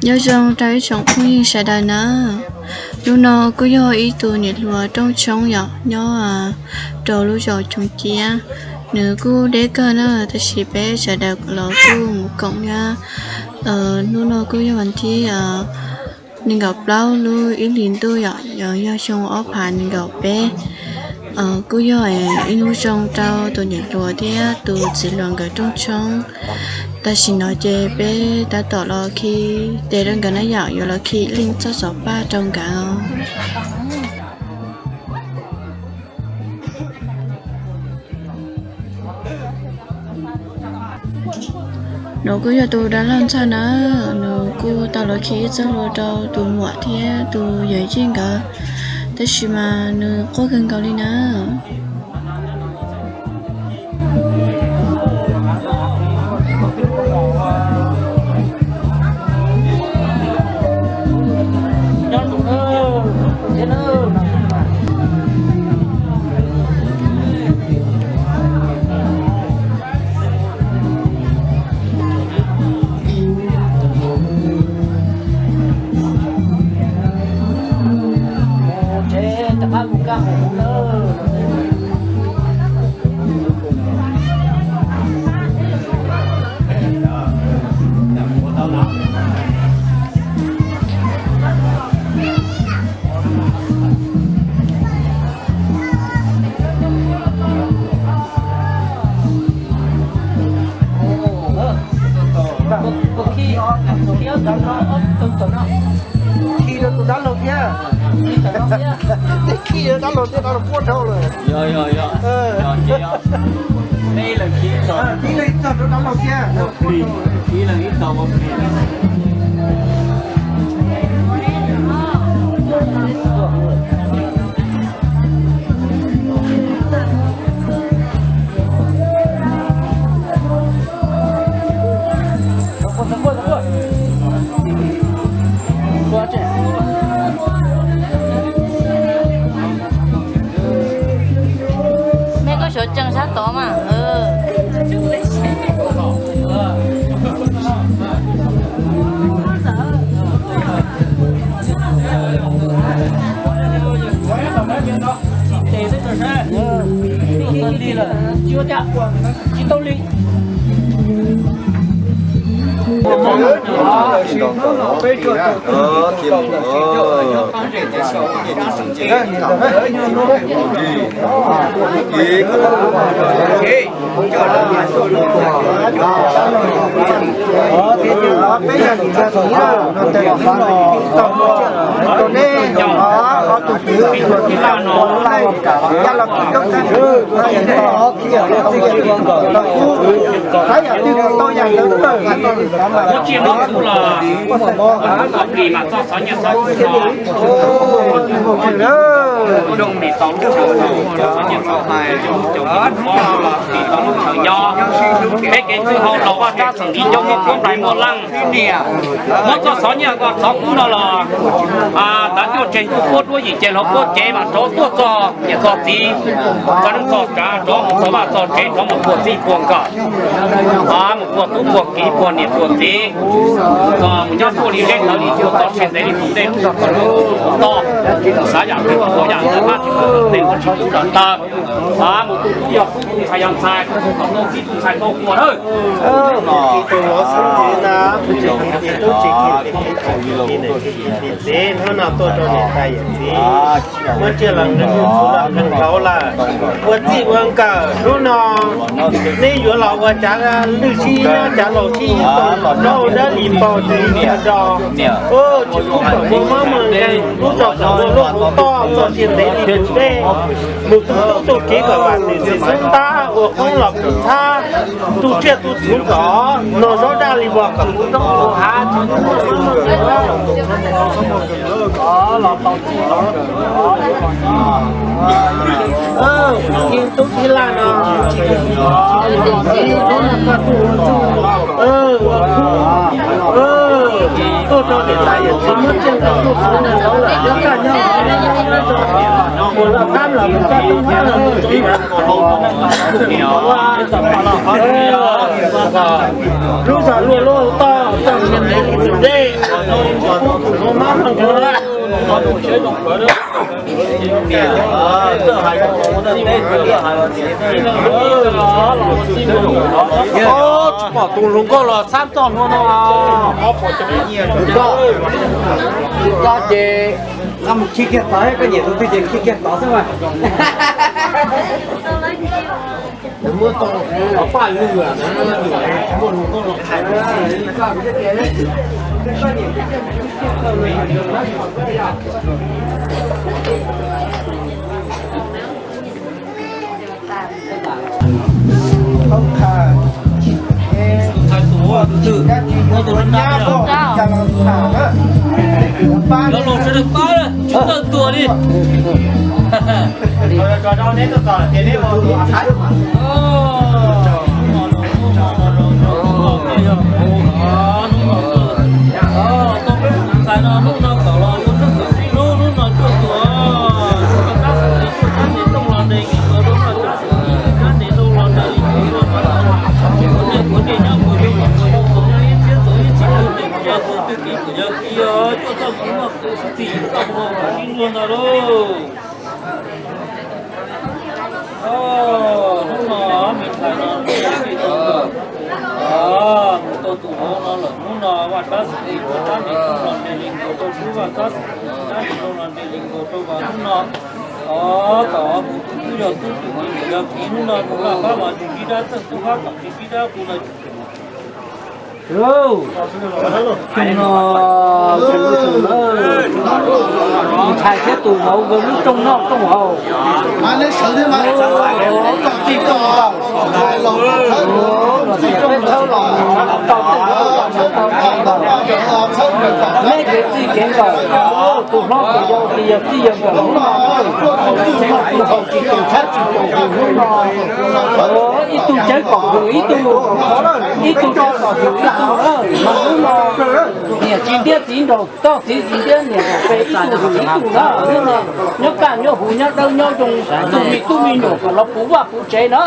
Nyob zoo rau ib tsoom phooj ywg sawv daws na. Hnub no kuj yog ib tug niam hluas rooj tshoob yom, nyob rau lub zos Choov Ciab. Nws kuj deb kawg na, tab sis peb sawv daws los kuj mus koom thiab. Hnub no kuj yog vas thib nees nkaum plaub lub ib hlis ntuj yom, yog xyoo ob phav nees nkaum peb. Kuj yog ib hnub zoo rau tus niam hluas thiab tus txiv hluas nkawd rooj tshoob. Tam sim no ces peb tab tom los khi tes rau nkawd na yom, yuav los khi ib leeg txoj xov paj rau nkawd. Nws kuj yog tus dab laug ntxawg na, nws kuj tau los khi ib txoj hlua rau tus muam thiab tus yawm yij nkawd, tab sis mas nws quaj kawg nkaus li na. Khi rau tus dab laug thiab. Khi rau dab laug thiab, dab laug quaj dhau lawm. Ib leeg txog rau dab laug thiab. Mej koj sawv tsees sab tod mas. Muab tsiaj muab txhuv los, plis mas txoj xov nyiaj xov kub no, zoo li tau lub tshawv no, xov nyiaj xov kub, cov lub cov kub, plis tau lub tshawv nyob. Peb kev txwj hau los Vaj Tsab xeem Lis Ncauj Moob Kuab Nplais Muaj Leej. Muab txoj xov nyiaj xov kub no los tav cuaj tseg ntuj puab duab yim ces hluav puab cev mas rov tuaj txog niam txog txiv, txog neej txog tsav, rov mus txog vaj txog tsev, rov mus puag txij puag nkawm, mus puag tub puag kiv puag niam puag txiv, mus nyob tuaj li zeb ntawd li cuag txoj sia ntev li tus dej lub zog txog lub toj, xav yam twg tau yam ntawd, hmab tsis pub tej ua tsis pub daws taw, mus tu tub yog tub, tu ntxhais yog ntxhais, tu tub tau tub, txib tu ntxhais tau quas na. Tus lov xeeb ntxwv na, tus tsis kheev tes tub tsis kheev tes, tus tsis kheev tes txiv, hnub no tuaj rau niam tais yawm txiv, muab tsiaj los nqi mus txhuv los nqi nkaus lawm. Ua txij ua nkawm hnub no neb yuav los ua cav lwj sib nyob cav laus sib tau los rau dab li paug tsis nrog, tsis pub kom muaj mob muaj nkeeg, pub tso kom muaj lub hauv toj txoj sia ntev li tus dej, mus tu tub tu kiv kom vam xwm xwm xwb ntab ua qoob los pum txhab, tu tsiaj tu txhuv kom no zaub daj li vog kom kuv roob kuv hav tsis muaj mob muaj nkeeg. Los tau txij los tub thib laj no, hnub no koj tuaj ua txuj, ua khub, tuaj rau niam tais yawm txiv muab tsiaj nrog tuaj txhuv nrog lawm nyob kaj nyob mus laj qab los mus kaj toob hab los mus txiv, lub zog luaj lub toj txoj sia ntev li tus dej. Tsis pom tus hluas nkauj los sab txoj hlua no. Tus koj ces nqa mus khi kiag tod, koj nyiam tus twg ces khi kiag tod xwb mas. Muab tau paj lwj, muaj hluas nkauj los hais. Cov los sawv daws pab, tsis txawj tuag li. Hnub no me ntxhais no mus tau tus hauv no lawm, hnub no vaj tsab xwm txheej tuaj tab sis los nres li nkaus rau tub, vaj tsab xwm txheej tab sis los nres li nkaus rau vas hnub no. Ov, kom mus tus twb yog tub, tus kwv yog kwv, hnub no mus laj qab mas tus kwv dab txawj tub qab kom tus kwv dab qus los. Tus no, tus no, tus ntxhais thiab tus vauv nkawd lub rooj noj rooj haus. Los tias peb txhawb los tau tej tau neb kev txij kev nkawm, tus hlob tus yau tias yog txij yog nkawm hnub no, noj tsis haus tsis tus txhab tsis tus hwm hnub no. Ib tug cawv kom hwm ib tug, ib tug cawv kom hwm ib tug na, mas hnub no niam txiv ntiab txiv nraug, toj txiv txiv ntiab niam nraug peb ib tug hwm ib tug na, hnub no nyob kaj nyob huv nyob dawb nyob zoo, tus me tub me nyuam kom los puv vaj puv tsev na.